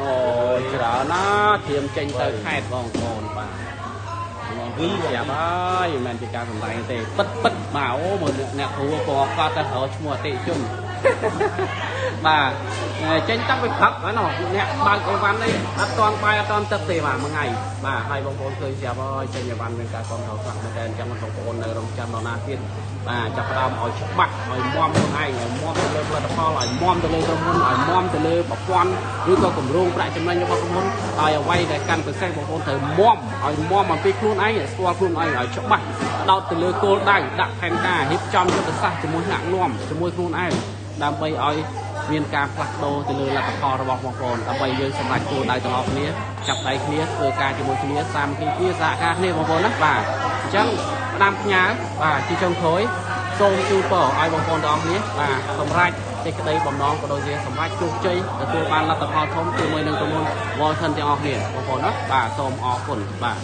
អូច្រើនណាស់ត្រៀមចេញទៅខេត្តបងប្អូនបាទបងប្អូនស្រាប់ហើយមិនមែនជាការសម្ដែងទេពិតពិតបាទអូមើលអ្នកគ្រូពណ៌កត់ទៅរកឈ្មោះអតិជនបាទចេញតាំងពីព្រឹកហើយណោះអ្នកបើកអីវ៉ាន់នេះអត់តាន់បាយអត់តាន់ទឹកទេបាទមួយថ្ងៃបាទហើយបងប្អូនឃើញស្រាប់ហើយចេញអីវ៉ាន់មានការគ្រប់គ្រងខ្លះមែនតើអញ្ចឹងបងប្អូននៅរងចាំដល់ណាទៀតបាទចាប់ផ្ដើមឲ្យច្បាស់ឲ្យមាំខ្លួនឯងឲ្យមាំទៅលើផលិតផលឲ្យមាំទៅលើក្រុមហ៊ុនឲ្យមាំទៅលើប្រព័ន្ធឬក៏គម្រោងប្រាក់ចំណេញរបស់ក្រុមហ៊ុនហើយអ្វីដែលកាន់ពិសេសបងប្អូនត្រូវមាំឲ្យមាំអំពីខ្លួនឯងឲ្យស្គាល់ខ្លួនឯងឲ្យច្បាស់ដោតទៅលើគោលដៅដាក់ផែនការរៀបចំយុទ្ធសាស្ត្រជាមួយអ្នកនាំជាមួយខ្លួនឯងដើម្បីឲ្យមានការផ្លាស់ប្ដូរទៅលើលទ្ធផលរបស់បងប្អូនដើម្បីយើងសម្រេចគោលដៅទាំងអស់គ្នាចាប់ដៃគ្នាធ្វើការជាមួយគ្នាសាមគ្គីគ្នាសហការគ្នាបងប្អូនណាបាទអញ្ចឹងផ្ដាំផ្ញើបាទជាចុងក្រោយសូមជូនពរឲ្យបងប្អូនទាំងអស់គ្នាបាទសម្រេចសេចក្តីបំណងក៏ដូចជាសម្រេចជោគជ័យទទួលបានលទ្ធផលធំជាមួយនឹងក្រុមហ៊ុន Walton ទាំងអស់គ្នាបងប្អូនណាបាទសូមអរគុណបាទ។